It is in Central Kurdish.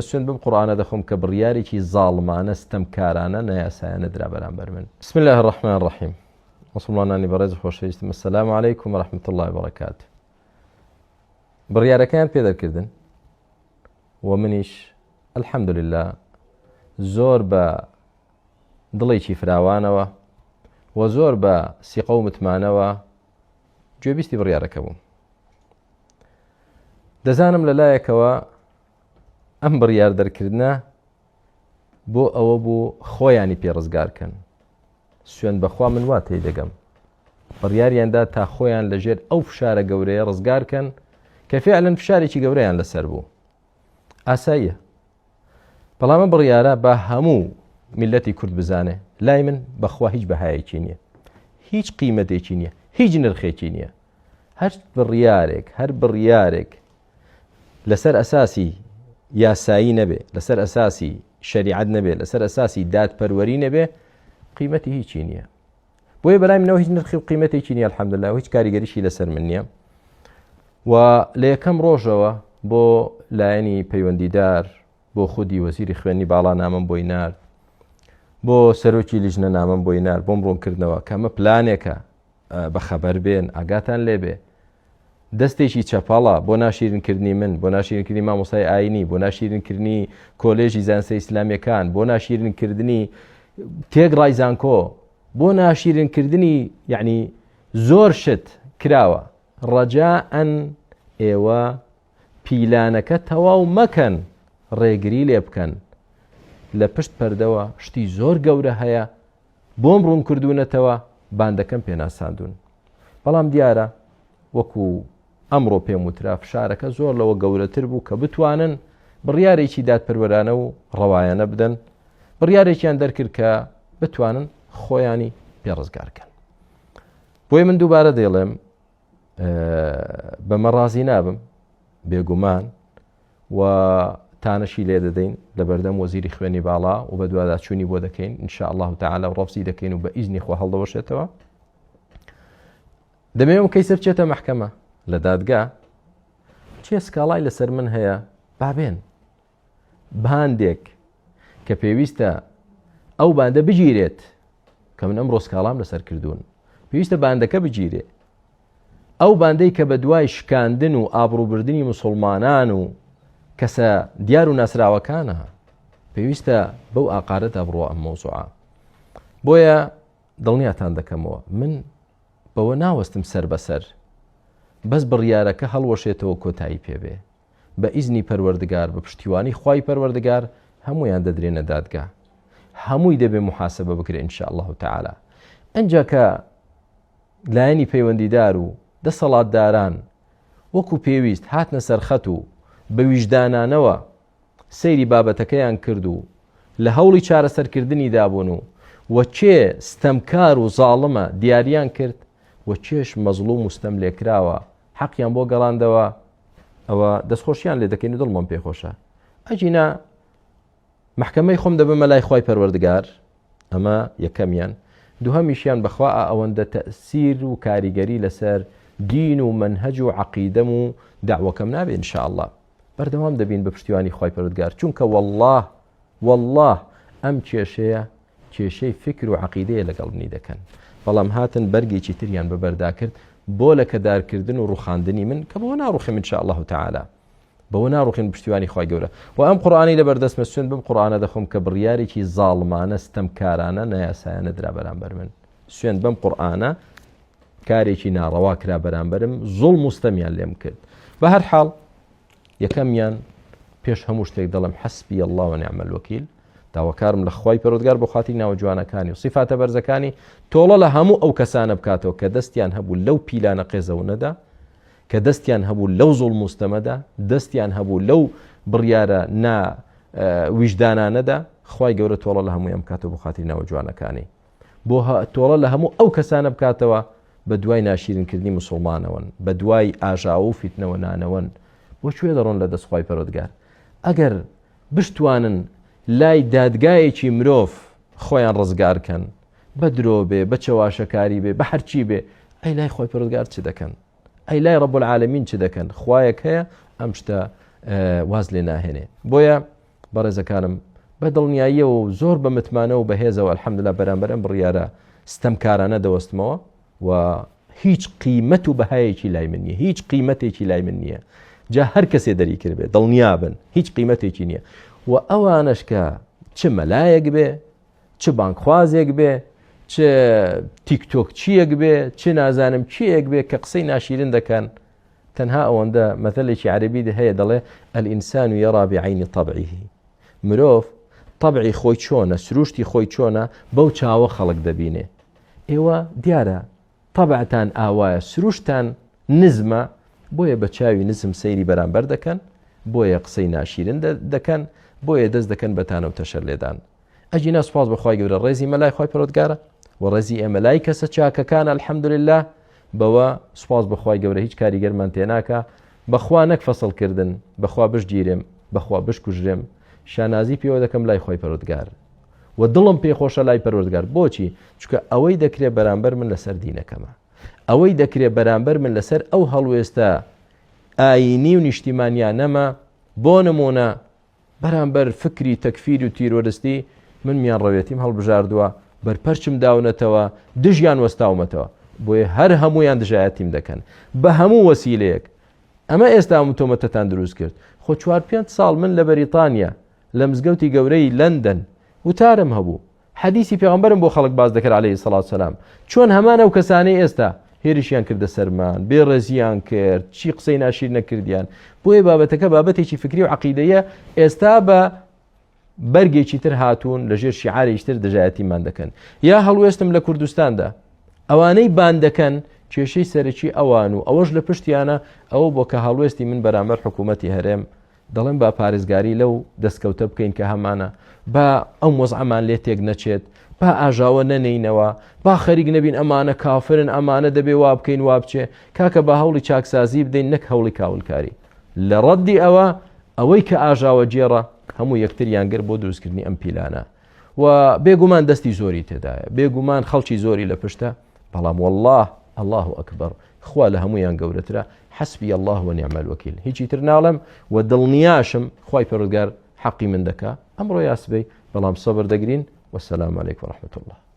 سوێند بەم قورئانە دەخۆم کە بڕیارێکی زاڵمانە، ستەمکارانە، نایاسایانە درا بەرامبەر من. بسم اللە الرحمن الرحیم موسڵمانانی بەڕێز و خۆشەویستم السلام علیکم و رحمة اللە و بەرەکاته. بڕیارەکەیان پێ دەرکردن و منیش الحمدلله زۆر بە دڵێکی فراوانەوە و زۆر بە سیقە و متمانەوە گوێبیستی بڕیارەکە بووم. دەزانم لە لایەکەوە ئەم بڕیار دەرکردنە بۆ ئەوە بوو خۆیانی پێ ڕزگار کەن سوێن بەخوا من وا تێی دەگەم بڕیاریاندا تا خۆیان لەژێر ئەو فشارە گەورەیە ڕزگار کەن کە فعلەن فشارێکی گەورەیان لەسەر بوو ئاساییە بەڵام ئەم بڕیارە با هەموو میلەتی کورد بزانێ لای من بەخوا هیچ بەهایەکی نییە هیچ قیمەتێکی نییە هیچ نرخێکی نییە هەر بڕیارێک هەر بڕیارێک لەسەر ئەساسی یاسایی نەبێ لەسەر ئەساسی شەریعەت نەبێ لەسەر ئەساسی دادپەروەری نەبێ قیمەتی هیچی نییە بۆیە بەلای منەوە هیچ نرخی و قیمەتێکی نییە الحمدلله و هیچ کاریگەریشی لەسەر من نییە و لە یەکەم ڕۆژەوە بۆ لایەنی پەیوەندیدار بۆ خودی وەزیری خوێنی باڵا نامەم بۆی نارد بۆ سەرۆکی لیژنە نامەم بۆی نارد بۆم ڕوونکردنەوە کەمە پلانێکە بەخەبەر بێن ئاگاتان لێبێ دەستێکی چەپەڵە بۆ ناشیرینکردنی من، بۆ ناشیرینکردنی مامۆستای ئاینی، بۆ ناشیرینکردنی کۆلێژی زانستە ئیسلامیەکان، بۆ ناشیرینکردنی تێکڕای زانکۆ، بۆ ناشیرینکردنی یعنی زۆر شت کراوە. ڕەجائەن ئێوە پیلانەکە تەواو مەکەن، ڕێگری لێ بکەن. لە پشت پەردەوە شتی زۆر گەورە هەیە، بۆم ڕوون کردوونەتەوە، باندەکەم پێناساندوون. بەڵام دیارە وەکو ئەمڕۆ پێم وترا فشارەکە زۆر لەوە گەورەتر بوو کە بتوانن بڕیارێکی دادپەروەرانە و ڕەوایانە بدەن بڕیارێکیان دەرکرد کە بتوانن خۆیانی پێ ڕزگارکەن بۆیە من دووبارە دەیڵێم بەمە ڕازی نابم بێگومان و تانەشی لێ دەدەین لە بەردەم وەزیری خوێنی باڵا و بە دوواداچوونی بۆ دەکەین إن شاء الله تعالی و ڕەفزی دەکەین و بە ئیزنی خۆ هەڵدەوەشێتەوە دەمەوێ ئەم کەیسە بچێتە مەحکەمە لە دادگا چێ سکاڵای لەسەر من هەیە بابێن باندێک کە پێویستە ئەو باندە بگیرێت کە من ئەمڕۆ سکاڵام لەسەر کردوون پێویستە باندەکە بگیرێ ئەو باندەی کە بە دوای شکاندن و ئابڕووبردنی مسلمانان و کەسە دیار و ناسراوەکانە پێویستە بەو ئاقارەدا بڕۆ ئەم مۆزوعە بۆیە دڵنیاتان دەکەمەوە من بەوە ناوەستم سەر بەسەر بەس بڕیارەکە هەڵوەشێتەوە کۆتایی پێبێ بە ئیزنی پەروەردگار بە پشتیوانی خوای پەروەردگار هەموویان دەدرێنە دادگا هەمووی دەبێ محاسبە بکرێ إن شاء الله تعالی ئەنجا کە لایەنی پەیوەندیدار و دەسەڵاتداران وەکو پێویست هاتنە سەرخەت و بە ویژدانانەوە سەیری بابەتەکەیان کرد و لە هەوڵی چارەسەرکردنی دابوون و و کێ ستەمکار و زاڵمە دیاریان کرد و کێش مەزڵوم و ستەم لێکراوە حەقیان بۆ گەڕاندەوە ئەوە دەستخۆشیان لێ دەکەین و دڵمان پێخۆشە ئەگینا مەحکەمەی خۆم دەبمە لای خوای پەروەردگار ئەمە یەکەمیان دووهەمیشیان بەخوا ئەوەندە تەسیر و کاریگەری لەسەر دین و منهج و عقیدەم و داوەکەم نابێ إن شاء الله بەردەوام دەبین بە پشتیوانی خوای پەروەردگار چونکە والله والله ئەم کێشەیە کێشەی فکر و عقیدەیە لەگەڵ منی دەکەن بەڵام هاتن بەرگێکی تریان بەبەردا کرد بۆ لەکەدارکردن و ڕوخاندنی من کە بۆ ناڕوخێم إن شاء الله تعالی بەوە ناڕوخێن پشتیوانی خوای گەورە و ئەم قورئانەی لەبەردەستمە سوێند بەم قورئانە دەخۆم کە بڕیارێکی زاڵمانە ستەمکارانە نایاسایانە درا بەرامبەر من سوێند بەم قورئانە کارێکی ناڕەوا کرا بەرامبەرم زوڵم و ستەمیان لێم کرد بە هەر حاڵ یەکەمیان پێش هەموو شتێک دەڵێم حسبی الله ونعم الوکیل داواکارم لە خوای پەروەردگار بۆ خاتری ناوە جوانەکانی و سیفاتە بەرزەکانی تۆڵە لە هەموو ئەو کەسانە بکاتەوە کە دەستیان هەبوو لەو پیلانە قێزەونەدا کە دەستیان هەبوو لەو زوڵم و ستەمەدا، دەستیان هەبوو لەو بڕیارە نا ویژدانانەدا، خوای گەورە تۆڵە لە هەموویان بکاتەوە بۆ خاتری ناوە جوانەکانی. بۆ تۆڵە لە هەموو ئەو کەسانە بکاتەوە بە دوای ناشیرینکردنی مسوڵمانەوەن، بە دوای ئاژاوە و فیتنەوە نانەوەن. بۆ کوێ دەڕۆن لە دەست خوای پەروەردگار؟ ئەگەر بشتوانن لای دادگایەکی مرۆڤ خۆیان ڕزگار کەن، بە درۆ بێ، بە چەواشەکاری بێ، بە هەرچی بێ، ئەی لای خوای پەروەردگار چ دەکەن؟ ئەی لای رب العالمین چ دەکەن؟ خوایەک هەیە ئەم شتە واز لێ ناهێنێ. بۆیە بەڕێزەکانم بە دڵنیاییەوە و زۆر بە متمانە و بەهێزەوە الحمدلله بەرامبەر ئەم بڕیارە ستەمکارانە دەوەستمەوە و هیچ قیمەت و بەهایەکی لای من نییە هیچ قیمەتێکی لای من نییە جا هەر کەسێ دەری کردبێ دڵنیابن هیچ قیمەتێکی نییە و ئەوانش کە چ مەلایەک بێ چ بانکخوازێک بێ چ تیکتۆک چیەک بێ چ نازانم چیەک بێ کە قسەی ناشیرن دەکەن تەنها ئەوەندە مەتەلێکی عەرەبی هەیە دەڵێ الانسان یرا بعین طبعه مرۆڤ طبعی خۆی چۆنە سروشتی خۆی چۆنە بەو چاوە خەڵک دەبینێ ئێوە دیارە طبعتان ئاوایە سروشتان نزمە بۆیە بە چاوی نزم سەیری بەرامبەر دەکەن بۆیە قسەی ناشیرن دەکەن بۆیە دەست دەکەن بە تانە و تەشەر لێدان ئەگینا سوپاس بۆ خوای گەورە ڕێزی مەلای خوای پەروەردگارە و ڕێزی ئێمە لای کەسە چاکەکان الحمدلله بەوە سوپاس بۆ خوای گەورە هیچ کاریگەرمان تێناکە بەخوا نەک فەسڵکردن بەخوا بشگیرێم بەخوا بشکوژرێم شانازی پێوە دەکەم لای خۆی پەروەردگار و دڵم پێخۆشە لای پەروەردگار بۆچی چونکە ئەوەی دەکرێت بەرامبەر من لەسەر دینەکەمە ئەوەی دەکرێت بەرامبەر من لەسەر ئەو هەڵوێستە ئاینی و نیشتیمانیانەمە بۆ نمونە بەرامبەر فکری تەکفیر و تیرۆرستی من میانڕەوێتیم هەڵبژاردووە، بەرپەرچم داونەتەوە، دژیان وەستاومەتەوە. بۆیە هەر هەموویان دژایەتیم دەکەن. بە هەموو وەسیلەیەک. ئەمە ئێستا ئەم تۆمەتەتان دروست کرد. خۆ چوار پێنج ساڵ من لە بەریتانیا، لە مزگەوتی گەورەی لەندەن، وتارم هەبوو. حەدیسی پێغەمبەرم بۆ خەڵک باس دەکرد عەلەیهی سەڵات سەلام چۆن هەمان ئەو کەسانەی ئێستا هێرشیان کردە سەرمان بێڕێزیان کرد چی قسەی ناشیر نەکردیان بۆیە بابەتەکە بابەتێکی فکری و عقیدەیە ئێستا بە بەرگێکی تر هاتوون لەژێر شیعارێکی تر دژایەتیمان دەکەن یا هەڵوێستم لە کوردستاندا ئەوانەی بان دەکەن کێشەی سەرەکی ئەوان و ئەوەش لە پشتیانە ئەوە بۆ کە هەڵوێستی من بەرامبەر حکوومەتی هەرێم دەڵێم با پارێزگاری لەو دەستکەوتە بکەین کە هەمانە، با ئەم وەزعەمان لێ تێک نەچێت، با ئاژاوە نەنێینەوە، با خەریک نەبین ئەمانە کافرن، ئەمانە دەبێ وا بکەین وا بچێ، کاکە با هەوڵی چاکسازی بدەین نەک هەوڵی کاولکاری. لە ڕەدی ئەوە، ئەوەی کە ئاژاوەگێڕە، هەموو یەکتریان گرت بۆ دروستکردنی ئەم پیلانە. و بێگومان دەستی زۆری تێدایە، بێگومان خەڵکی زۆری لە پشتە، بەڵام والله الله اکبر خوا لە هەمویان گەورەترە حسبی الله و نعم الوکیل هیچی تر ناڵێم و دڵنیاشم خوای پەروەردگار حەقی من دەکا ئەمڕۆ یا سبەی بەڵام سەبر دەگرین والسلام علیکم ورحمة الله.